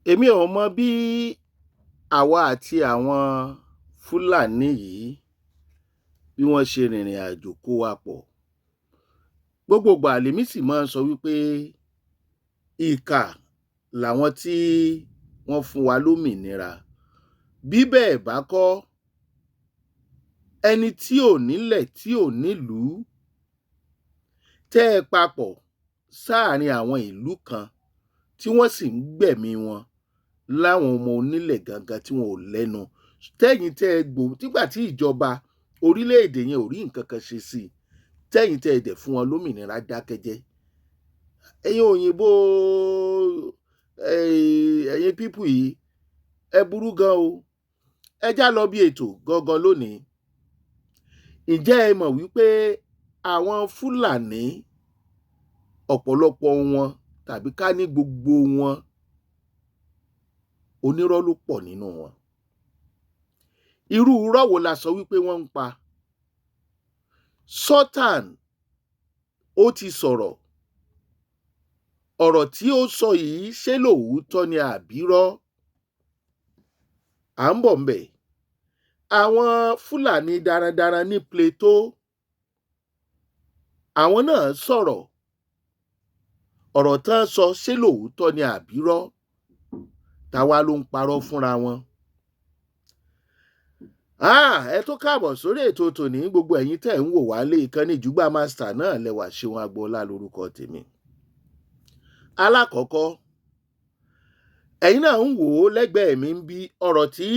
Èmi ò mọ bí àwa àti àwọn Fúlàní yìí bí wọ́n ṣe rìnrìn àjò kó wa pọ̀. Gbogbo ìgbà lèmi sì máa ń sọ wípé ìkà làwọn tí wọ́n fún wa lómìnira. Bí bẹ́ẹ̀ bá kọ́, ẹni tí ò nílẹ̀ tí ò nílùú tẹ́ ẹ papọ̀ sáàrin àwọn ìlú kan tí wọ́n sì ń gbẹ̀mí wọn láwọn ọmọ onílẹ̀ gangan tí wọn ò lẹ́nu, tẹ́yìn tẹ́ ẹ gbò nígbà tí ìjọba orílẹ̀-èdè yẹn ò rí nǹkan kan ṣe sí i, tẹ́yìn tẹ́ ẹ dẹ̀ fún wọn lómìnira dákẹ́jẹ́. Ẹ̀yin òyìnbó, ẹ̀yin people yìí, ẹ burú gan o. Ẹ já lọ bí ètò gangan lónìí. Ǹjẹ́ ẹ mọ̀ wípé àwọn Fúlàní, ọ̀pọ̀lọpọ̀ wọn tàbí ká ní gbogbo wọn, onírọ́ ló pọ̀ nínú wọn? Irú irọ́ wo la sọ wípé wọ́n ń pa? Sultan ó ti sọ̀rọ̀. Ọ̀rọ̀ tí ó sọ yìí, ṣé lóòótọ́ ni àbírọ́? À ń bọ̀ ńbẹ̀. Àwọn Fúlàní darandaran ní Plateau, àwọn náà sọ̀rọ̀. Ọ̀rọ̀ tán sọ, ṣé lóòótọ́ ni àbírọ́? Táwa ló ń parọ́ fúnra wọn? Ẹ tó káàbọ̀ sórí ètò tòní. Gbogbo ẹ̀yin tẹ́ ń wò wá lé ìkànnì Jùgbà Master náà lẹ́wà. Ṣeun Agboola lórúkọ tèmi. Alákọ̀ọ́kọ́, ẹ̀yin náà ń wò ó lẹ́gbẹ̀ẹ́ mi ń bí ọ̀rọ̀ tí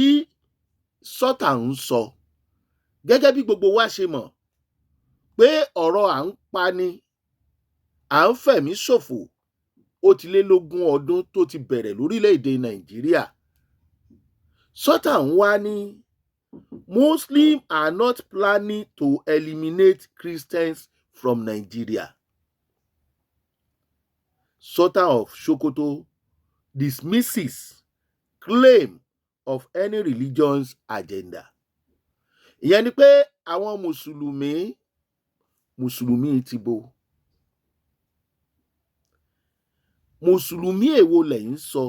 Sultan ń sọ. Gẹ́gẹ́ bí gbogbo wa ṣe mọ̀ pé ọ̀rọ̀ à ń pani, à ń fẹ̀mí ṣòfò, ó ti lé lógún ọdún tó ti bẹ̀rẹ̀ lórílẹ̀‐èdè Nàìjíríà. Sultan wá ní Muslims are not planning to eliminate Christians from Nigeria. Sultan of Sokoto dismisses claim of any religion's agenda. Ìyẹn ni pé àwọn mùsùlùmí, mùsùlùmí ti bo, mùsùlùmí èwo lẹ̀ ń sọ?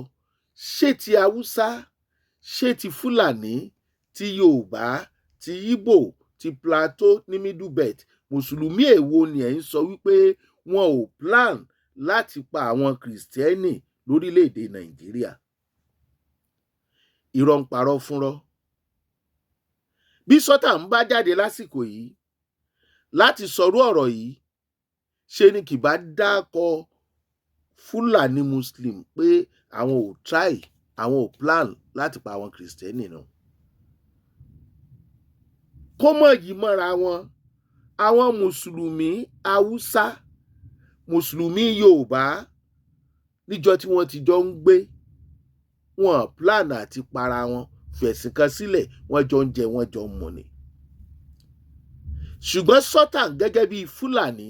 Ṣé ti Haúsá, ṣé ti Fúlàní, ti Yorùbá, ti Ìgbò, ti Plateau ní Middle Belt? Mùsùlùmí èwo ni ẹ̀ ń sọ wípé wọn ò plan láti pa àwọn Kìrìsìtẹ́nì lórílẹ̀‐èdè Nàìjíríà? Irọ́ ń parọ́ fúnrọ́. Bí Sultan ń bá jáde lásìkò yìí láti sọrú ọ̀rọ̀ yìí, ṣe ni kì bá dákọ Fúlàní Muslim pé àwọn ò try, àwọn ò plan láti pa àwọn Kìrìsìtẹ́nì náà. Kó mọ̀ yìí mọ́ra wọn. Àwọn mùsùlùmí Haúsá, mùsùlùmí Yorùbá, níjọ́ tí wọ́n ti jọ ń gbé, wọn plan àti para wọn, fẹ̀sìn kan sílẹ̀, wọ́n jọ ń jẹ, wọ́n jọ ń mu ni. Ṣùgbọ́n Sultan gẹ́gẹ́ bíi Fúlàní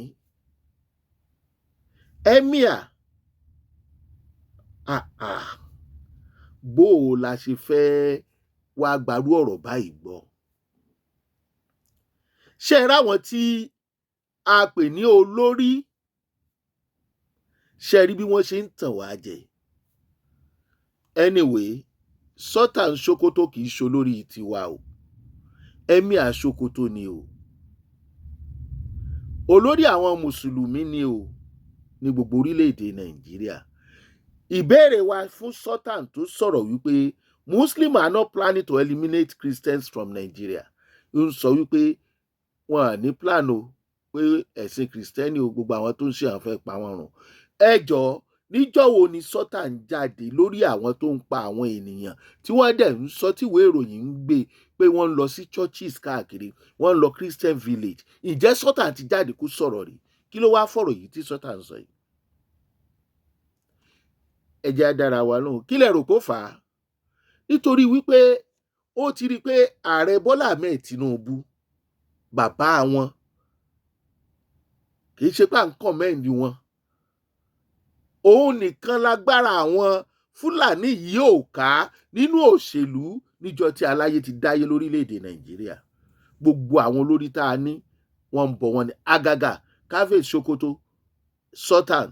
emir, ah ah, bó o la ṣe fẹ́ wá gbarú ọ̀rọ̀ báyìí gbọ́? Ṣé ẹ ráwọn tí a pè ní olórí? Ṣé ẹ rí bí wọ́n ṣe ń tàn wá jẹ? Anyway, Sultan Sokoto kì í ṣolórí tiwa o. Emir Sokoto ni o, olórí àwọn mùsùlùmí ni o ní gbogbo orílẹ̀-èdè Nàìjíríà. Ìbéèrè wa fún Sultan tó sọ̀rọ̀ wípé Muslims are not planning to eliminate Christians from Nigeria, ń sọ wípé wọn à ní plan o pé ẹ̀sìn Kìrìsìtẹ́nì o, gbogbo àwọn tó ń ṣe, àwọn fẹ́ pa wọ́n run. Ẹ jọ̀ọ́, níjọ́ wo ni Sultan jáde lórí àwọn tó ń pa àwọn ènìyàn, tí wọ́n dẹ̀ ń sọ, tíwèé ìròyìn ń gbé pé wọ́n ń lọ sí churches káàkiri, wọ́n ń lọ Christian village? Ǹjẹ́ Sultan ti jáde kó sọ̀rọ̀ rí? Kí ló wá fọ̀rọ̀ yìí tí Sultan sọ yìí? Ẹ jẹ́ á dára wa lóhùn. Kí lẹ rò kó fà á? Nítorí wípé ó ti rí i pé Ààrẹ Bọ́lá Ahmed Tinubu, bàbá wọn, kì í ṣe pé à ń commend wọn, òun nìkan lágbára àwọn Fúlàní yìí ò ká nínú òṣèlú níjọ́ tí aláyé ti dáyé lórílẹ̀‐èdè Nàìjíríà. Gbogbo àwọn olórí tá a ní, wọ́n ń bọ̀ wọ́n ní àgàgà Caliphate Sokoto Sultan.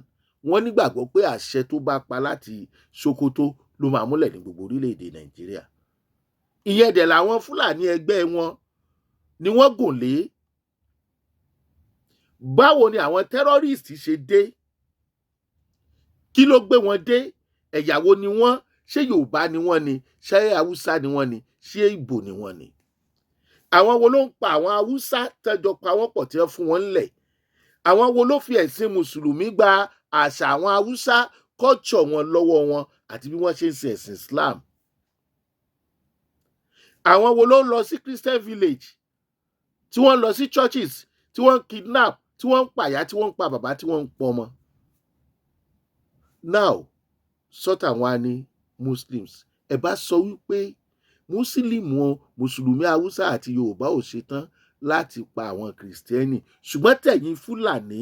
Wọ́n nígbàgbọ́ pé àṣẹ tó bá pa láti Sokoto ló máa múlẹ̀ ní gbogbo orílẹ̀-èdè Nàìjíríà. Ìyẹn dẹ̀ làwọn Fúlàní ẹgbẹ́ wọn ni wọ́n gùn lé. Báwo ni àwọn terrorist ṣe dé? Kí ló gbé wọn dé? Ẹ̀yà wo ni wọ́n? Ṣé Yorùbá ni wọ́n ni? Ṣé Haúsá ni wọ́n ni? Ṣé Ìgbò ni wọ́n ni? Àwọn wo ló ń pa àwọn Haúsá tẹ́jọ pa wọ́n pọ̀ tí wọ́n fún wọn ńlẹ̀? Àwọn wo ló fi ẹ̀sìn Mùsùlùmí gba àṣà àwọn Haúsá, culture wọn lọ́wọ́ wọn àti bí wọ́n ṣe ń ṣe ẹ̀sìn Islam? Àwọn wo ló ń lọ sí Christian village, tí wọ́n ń lọ sí churches, tí wọ́n ń kidnap, tí wọ́n ń pàyà, tí wọ́n ń pa bàbá, tí wọ́n ń pọmọ? Now, Sultan wa ní Muslims, ẹ bá sọ wípé Muslim, Mùsùlùmí Haúsá àti Yorùbá ò ṣetán láti pa àwọn Kìrìsìtẹ́nì, ṣùgbọ́n tẹ̀yin Fúlàní,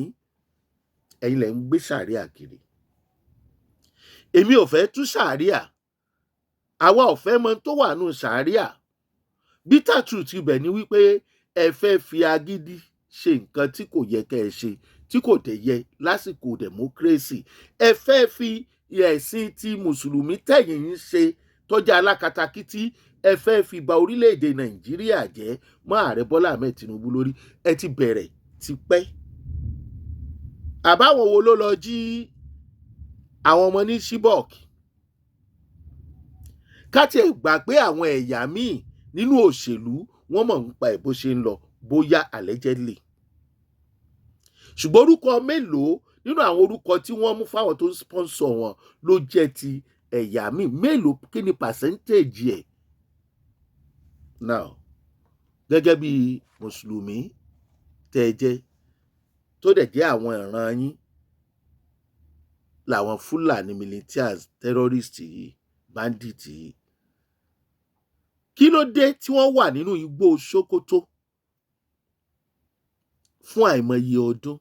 ẹ̀yin lẹ̀ ń gbé sàríà kiri. Èmi ò fẹ́ tú sàríà, àwa ò fẹ́ mọ tó wà nù sàríà. Bitter truth ibẹ̀ ni wípé ẹ fẹ́ fi agídí ṣe nǹkan tí kò yẹ kẹ́ ẹ ṣe, tí kò dẹ̀ yẹ lásìkò democracy. Ẹ fẹ́ fi ẹ̀sìn ti Mùsùlùmí tẹ̀yìn ń ṣe tọ́jà alákatakítí, ẹ fẹ́ fi ba orílẹ̀-èdè Nàìjíríà jẹ́ mọ́ Ààrẹ Bọ́lá Ahmed Tinubu lórí. Ẹ ti bẹ̀rẹ̀ tipẹ́. Àbáwọn wo ló lọ jí àwọn ọmọ ní Chibok? Ká tiẹ̀ gbà pé àwọn ẹ̀yà míì nínú òṣèlú, wọ́n mọ̀ nípa ẹ̀ bó ṣe ń lọ, bóyá allegedly, ṣùgbọ́n orúkọ mélòó nínú àwọn orúkọ tí wọ́n mú fáwọn tó ń sponsor wọn ló jẹ́ ti ẹ̀yà míì? Mélòó? Kí ni percentage ẹ̀? Now, gẹ́gẹ́ bí Mùsùlùmí tẹ́ ẹ jẹ́, tó dẹ̀ jẹ́ àwọn ìran yín làwọn Fúlàní militias, terrorist yìí, bandit yìí, kí ló dé tí wọ́n wà nínú igbó Sokoto fún àìmọye ọdún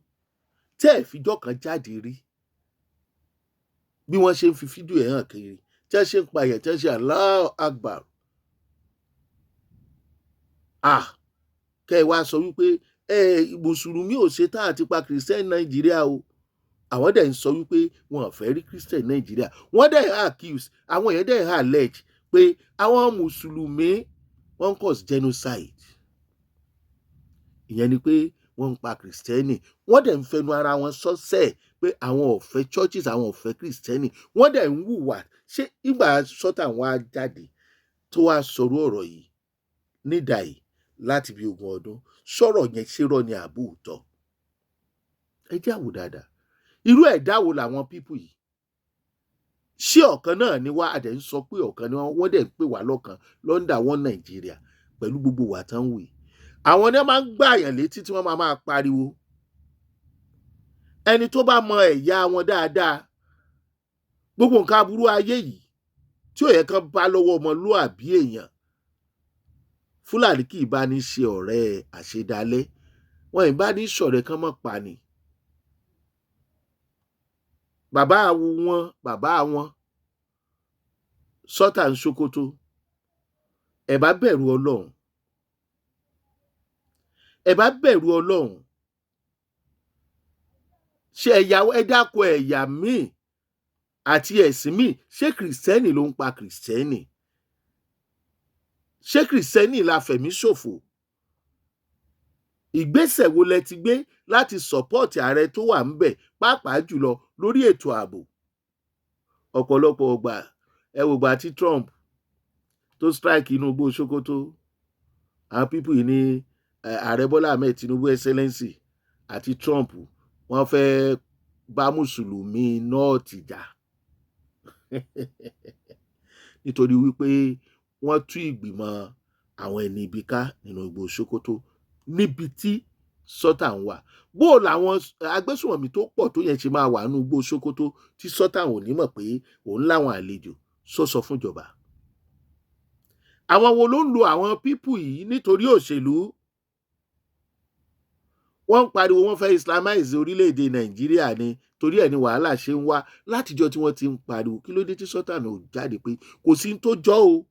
tẹ́ ẹ̀ fijọ́ kan jáde rí, bí wọ́n ṣe ń fi fídíò ẹ̀ hàn kiri, tí wọ́n ṣe ń pa èèyàn, tí wọ́n ṣe Allahu Akbar? Ah, kẹ́ ẹ wá sọ wípé ẹ Mùsùlùmí ò ṣe tán àti pa Kìrìsìtẹ́nì Nàìjíríà o. Àwọn dẹ̀ ń sọ wípé wọn ò fẹ́ rí Christian Nàìjíríà. Wọ́n dẹ̀ accuse àwọn èèyàn, dẹ̀ allege pé àwọn Mùsùlùmí, wọ́n ń cause genocide. Ìyẹn ni pé wọ́n ń pa Kìrìsìtẹ́nì. Wọ́n dẹ̀ ń fẹnu ara wọn sọ́sẹ̀ pé àwọn ò fẹ́ churches, àwọn ò fẹ́ Kìrìsìtẹ́nì. Wọ́n dẹ̀ ń hùwà. Ṣé ìgbà Sultan wọn á jáde tó wá sọ̀rọ̀ ọ̀rọ̀ yìí nídàá yìí láti bí 20 ọdún, sọ̀rọ̀ yẹn ṣé rọ́ ni àbú òótọ́? Ẹ jẹ́ àwò dáadáa. Irú ẹ̀dá wo làwọn people yìí? Ṣé ọ̀kan náà ni wá? Àdẹ̀ ń sọ pé ọ̀kan ni wọ́n dẹ̀ ń pè wá lọ́kan London wọn Nàìjíríà pẹ̀lú gbogbo wà tán wì. Àwọn ni wọ́n máa ń gbààyàn létí tí wọ́n máa máa pariwo. Ẹni tó bá mọ ẹ̀yà wọn dáadáa, gbogbo nǹkan aburú ayé yìí tí ò yẹ kán bá lọ́wọ́ ọmọlúàbí èèyàn, Fúlàní kì í bá ní ṣe ọ̀rẹ́ àṣedalẹ́. Wọn ì bá ní ṣọ̀rẹ́ kán mọ́ pa ni. Bàbá wọn, bàbá wọn Sultan Sokoto, ẹ bá bẹ̀rù Ọlọ́run, ẹ bá bẹ̀rù Ọlọ́run. Ṣé ẹ̀yà, ẹ dákọ̀ ẹ̀yà míì àti ẹ̀sìn míì? Ṣé Kìrìsìtẹ́nì ló ń pa Kìrìsìtẹ́nì? Ṣé Kìrìsìtẹ́nì la fẹ̀mí ṣòfò? Ìgbésẹ̀ wo lẹ ti gbé láti support ààrẹ tó wà ńbẹ̀, pàápàá jùlọ lórí ètò ààbò? Ọ̀pọ̀lọpọ̀ ọgbà, ẹ wò gbà tí Trump tó strike inú igbó Sokoto, àwọn people yìí ní Ààrẹ Bọ́lá Ahmed Tinubu, Excellency, àti Trump, wọ́n fẹ́ bá Mùsùlùmí North jà nítorí wípé wọ́n tú ìgbìmọ̀ àwọn ẹni ibi ká nínú igbó Sokoto níbi tí Sultan wà. Bó làwọn agbésùnmọ̀mí tó pọ̀ tó yẹn ṣe máa wà nínú igbó Sokoto tí Sultan ò ní mọ̀ pé òun láwọn àlejò sọ́sọ fúnjọba? Àwọn wo ló ń lo àwọn people yìí nítorí òṣèlú? Wọ́n ń pariwo wọ́n fẹ́ islamize orílẹ̀-èdè Nàìjíríà ni, torí ẹ̀ ní wàhálà ṣe ń wá látijọ́ tí wọ́n ti ń pariwo. Kí ló dé tí Sultan ò jáde pé kò sí tó jọ́ o?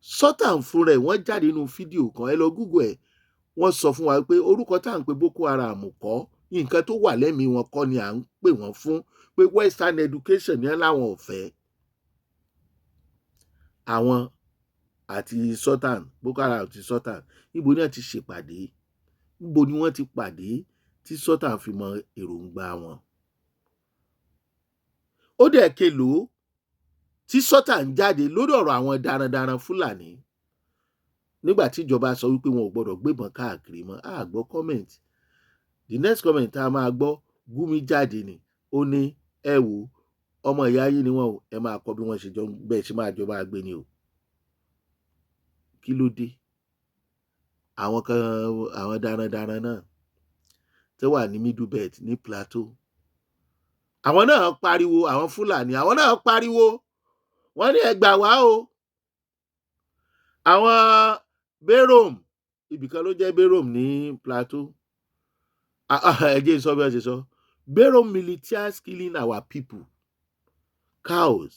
Sultan fúnra ẹ̀, wọ́n jáde nínú fídíò kan, ẹ lọ Google ẹ̀. Wọ́n sọ fún wa pé orúkọ tá à ń pe Boko Haram kọ́ Nǹkan tó wà lẹ́mìí wọn kọ́ ni à ń pè wọ́n fún, pé western education ní láwọn ò fẹ́. Àwọn àti Sultan, Boko Haram àti Sultan, níbo ni wọ́n ti ṣèpàdé? Níbo ni wọ́n ti pàdé tí Sultan fi mọ èròǹgbà wọn? Ó dẹ̀ kelòó tí Sultan jáde lórí ọ̀rọ̀ àwọn darandaran Fúlàní nígbà tí ìjọba sọ wípé wọn ò gbọdọ̀ gbébọn káàkiri mọ́? A gbọ́ comment. The next comment tá a máa gbọ́, Gumi jáde ni, ó ní, "Ẹ wo, ọmọ ìyá yín ni wọn o, ẹ máa kọ́ bí wọ́n ṣe jọ bẹ́ẹ̀ ṣe máa jọ máa gbé ni o." Kí ló dé? Àwọn kan, àwọn darandaran náà tó wà ní Middle Belt, ní Plateau, àwọn náà pariwo. Àwọn Fúlàní, àwọn náà pariwo, wọ́n ní, "Ẹ gbà wá o." Àwọn Berom, ibìkan ló jẹ́ Berom ní Plateau. Ẹ jẹ́ sọ bí wọ́n ṣe sọ: "Berom militias killing our people, cows,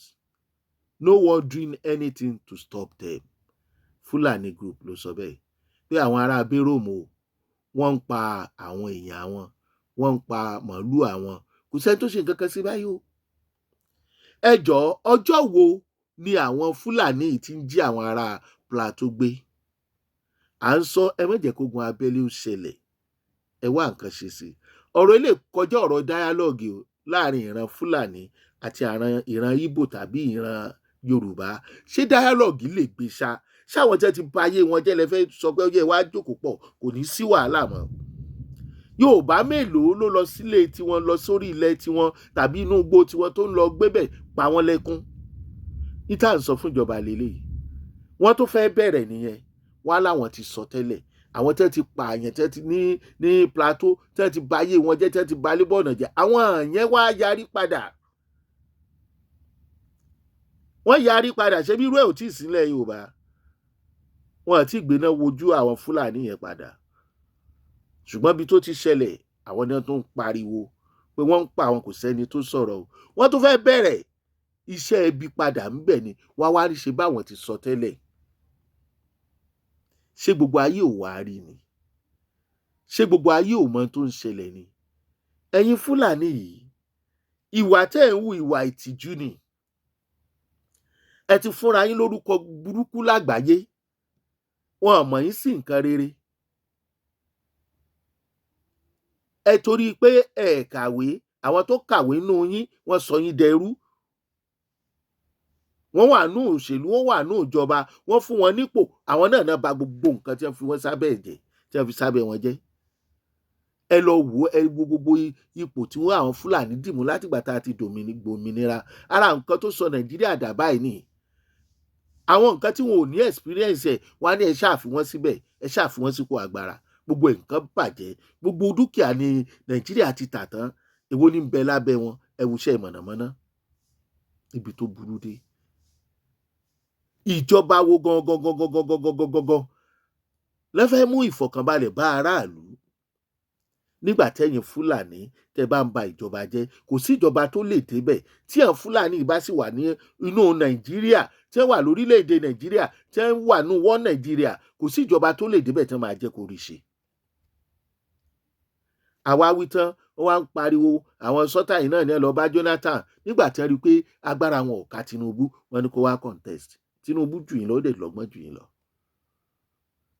no one doing anything to stop them." Fúlàní group ló sọ bẹ́ẹ̀, pé àwọn ará Berom o, wọ́n ń pa àwọn èèyàn àwọn, wọ́n ń pa màálù àwọn, kò sẹ́ni tó ṣe nǹkan kan sí báyìí o. Ẹ jọ̀ọ́, ọjọ́ wo ni àwọn Fúlàní yìí ti ń jí àwọn ará Plateau gbé? À ń sọ, ẹ má jẹ́ kógun abẹ́lé ó ṣẹlẹ̀, ẹ wá nǹkan ṣe sí i. Ọ̀rọ̀ ilé kọjá ọ̀rọ̀ dialogue o láàrin ìran Fúlàní àti ìran Ìgbò tàbí ìran Yorùbá. Ṣé dialogue lè gbé ṣá? Ṣáwọn tí wọ́n ti ba ayé wọn jẹ́ lẹ fẹ́ sọ pé ó yẹ wá jókòó pọ̀, kò ní sí wàhálà mọ́? Yorùbá mélòó ló lọ sílé tiwọn, lọ sórí ilẹ̀ tiwọn tàbí inú igbó tiwọn, tó ń lọ gbébẹ̀ pa wọ́n lẹ́kún? Níta ń sọ fún ìjọba lélẹ́yìí, wọ́n tó fẹ́ bẹ̀rẹ̀ nìyẹn. Wọ́n láwọn ti sọ tẹ́lẹ̀, àwọn tẹ́ ti pààyàn, tẹ́ ti ní Plateau, tẹ́ ti bayé wọn jẹ́, tẹ́ ti balẹ̀ bọ̀nà jẹ́, àwọn yẹn wá yarí padà. Wọ́n yarí padà. Ṣé bí irú ẹ̀ ò tí ì sílẹ̀ Yorùbá? Wọn àti ìgbéná wojú àwọn Fúlàní yẹn padà. Ṣùgbọ́n bí tó ti ṣẹlẹ̀, àwọn náà tó ń pariwo pé wọ́n ń pa àwọn, kò sẹ́ni tó sọ̀rọ̀ o. Wọ́n tún fẹ́ bẹ̀rẹ̀ iṣẹ́ ibi padà ń bẹ̀ ni. Wọ́n wá rí ṣe báwọn ti sọ tẹ́lẹ̀. Ṣé gbogbo ayé ò wá rí ni? Ṣé gbogbo ayé ò mọ tó ń ṣẹlẹ̀ ni? Ẹ̀yin Fúlàní yìí, ìwà tẹ́ ẹ̀ ń hù, ìwà ìtìjú ni. Ẹ ti fúnra yín lórúkọ burúkú lágbàáyé. Wọn ò mọ̀ yín sí nǹkan rere. Ẹ torí pé ẹ kàwé, àwọn tó kàwé nínú yín, wọ́n sọ yín dẹrú. Wọ́n wà nù òṣèlú, wọ́n wà nù ìjọba, wọ́n fún wọn nípò. Àwọn náà náà bà gbogbo nǹkan tí wọ́n fi wọ́n sábẹ́ jẹ́, tí wọ́n fi sábẹ́ wọn jẹ́. Ẹ lọ wò, ẹ wo gbogbo ipò tí wọ́n, àwọn Fúlàní dìmú látìgbà tá a ti gbòmìnira. Ara nǹkan tó sọ Nàìjíríà dà báyìí nìyí. Àwọn nǹkan tí wọn ò ní experience ẹ̀, wọ́n á ní ẹ ṣáà fi wọ́n síbẹ̀, ẹ ṣáà fi wọ́n sípò agbára. Gbogbo nǹkan bàjẹ́, gbogbo dúkìá ní Nàìjíríà ti tà tán. Èwo ní ń bẹ lábẹ́ wọn? Ẹ wo iṣẹ́ mọ̀nàmọ́ná, níbi tó burú dé. Ìjọba wo gangan gangan gangan gangan gangan lẹ fẹ́ mú ìfọ̀kànbalẹ̀ bá aráàlú nígbà tẹ́yìn Fúlàní tẹ́ bá ń ba ìjọba jẹ́? Kò sí ìjọba tó lè débẹ̀ tí àwọn Fúlàní bá sì wà ní inú Nàìjíríà, tí wọ́n wà lórílẹ̀‐èdè Nàìjíríà, tí wọ́n wà ní wọ́n Nàìjíríà. Kò sí ìjọba tó lè débẹ̀ tí wọ́n máa jẹ́ kó rí ṣe. Àwa wí tán, wọ́n wá ń pariwo. Àwọn sọ́tà yìí náà ní ẹ lọ bá Jonathan nígbà tí wọ́n rí i pé agbára wọn ò ká Tinubu. Wọ́n ní kó wá contest. Tinubu jù yín lọ, ó dẹ̀ lọ́gbọ́n jù yín lọ.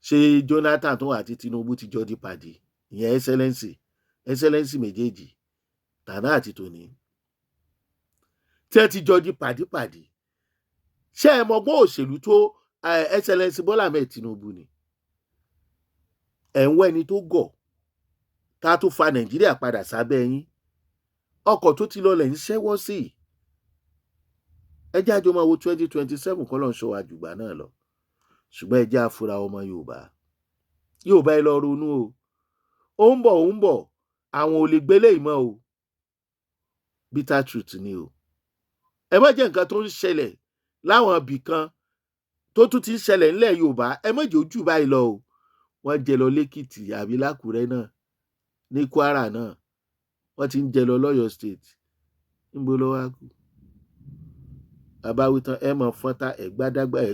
Ṣé Jonathan tó àti Tinubu ti jọ di pàdé? Ìyẹn excellency, excellency méjèèjì, tàná àti tòní, tí ẹ ti jọ di pàdípàdé, ṣé ẹ mọgbọ́n òṣèlú tó excellency Bọ́lá Ahmed Tinubu ni? Ẹ̀ ń wá ẹni tó gọ̀ ká tó fa Nàìjíríà padà sábẹ́ yín. Ọkọ̀ tó ti lọlẹ̀ ń ṣẹ́wọ́ sí. Ẹ jẹ́ àjọ máa wo 2027, kọ́ lọ́n ṣọ́ àjùgbà náà lọ. Ṣùgbọ́n ẹ jẹ́ àfúrà, ọmọ Yorùbá, Yorùbá, ẹ lọ ronú o. Ó ń bọ̀, ó ń bọ̀. Àwọn ò lè gbélé ìmọ̀ o. Bitter truth ni o. Ẹ má jẹ́ nǹkan tó ń ṣẹlẹ̀ láwọn ibì kan tó tún ti ń ṣẹlẹ̀ ńlẹ̀ Yorùbá, ẹ má jẹ́ ojú báyìí lọ o. Wọ́n jẹ lọ lẹ́kìtì àbí lákùrẹ́ náà, ní Kwara náà, wọ́n ti ń jẹ lọ lọ́yọ̀ State. Níbo ló wá kù? Bàbá wí tán, ẹ mọ̀ fọ́nta, ẹ̀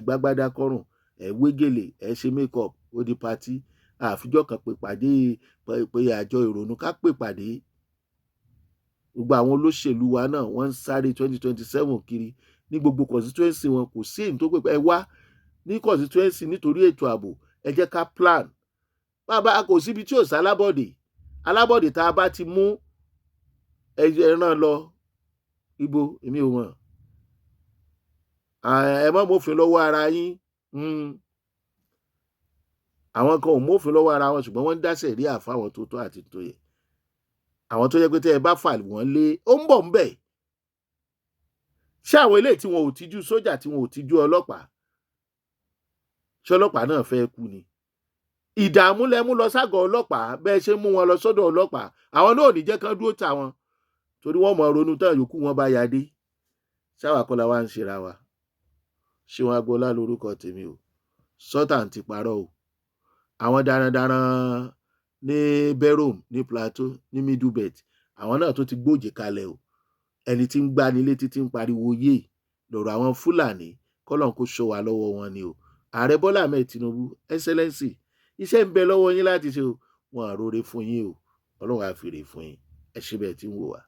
gbágbádá kọ́rùn, ẹ̀ wégele, ẹ̀ ṣe make up, ó di party. Àfijọ́ kan pè pàdé, pé àjọ ìrònú ká pè pàdé. Gbogbo àwọn olóṣèlú wa náà, wọ́n ń sáré 2027 kiri ní gbogbo constituency wọn. Kò sí èyí tó pè ẹ wá ní constituency nítorí ètò ààbò, ẹ jẹ́ ká plan. Bàbá, kò síbi tí ò sí alábọ̀dé. Alábọ̀dé tá a bá ti mú, ẹ rán lọ ibo, èmi ò mọ̀. Ẹ má mófin lọ́wọ́ ara yín. Àwọn kan ò mófin lọ́wọ́ ara wọn, ṣùgbọ́n wọ́n ń dá sẹ̀ríà fáwọn tó tọ́ àti tó yẹ. Àwọn tó yẹ pé tẹ́ ẹ bá fà wọ́n lé, ó ń bọ̀ ń bẹ̀. Ṣé àwọn eléyìí tí wọn ò tijú sójà, tí wọn ò tijú ọlọ́pàá, ṣé ọlọ́pàá náà fẹ́ kú ni? Ìdààmú lẹ mú lọ ságọ́ ọlọ́pàá. Bẹ́ẹ̀ ṣe mú wọn lọ sọ́dọ̀ ọlọ́pàá, àwọn náà ò ní jẹ́ kán dúró tà wọn, torí wọ́n mọ̀ ronú tán yòókù wọn bá ya dé. Ṣáwa kọ́ la wá ń ṣera wa? Ṣéun Agboola lórúkọ tèmi o. Sultan ti parọ́ o. Àwọn darandaran ní Berom, ní Plateau, ní Middle Belt, àwọn náà tó ti gbòjè kalẹ̀ o. Ẹni tí ń gbani létí tí ń pariwo yé lọ́rọ̀ àwọn Fúlàní, kọ́lọ́n kó ṣọ́ wa lọ́wọ́ wọn ni o. Ààrẹ Bọ́lá Ahmed Tinubu, Excellency, iṣẹ́ ń bẹ lọ́wọ́ yín láti ṣe o. Wọn àròrè fún yín o. Ọlọ́run á fèrè fún yín. Ẹ ṣe bẹ́ẹ̀ tí ń wò wá.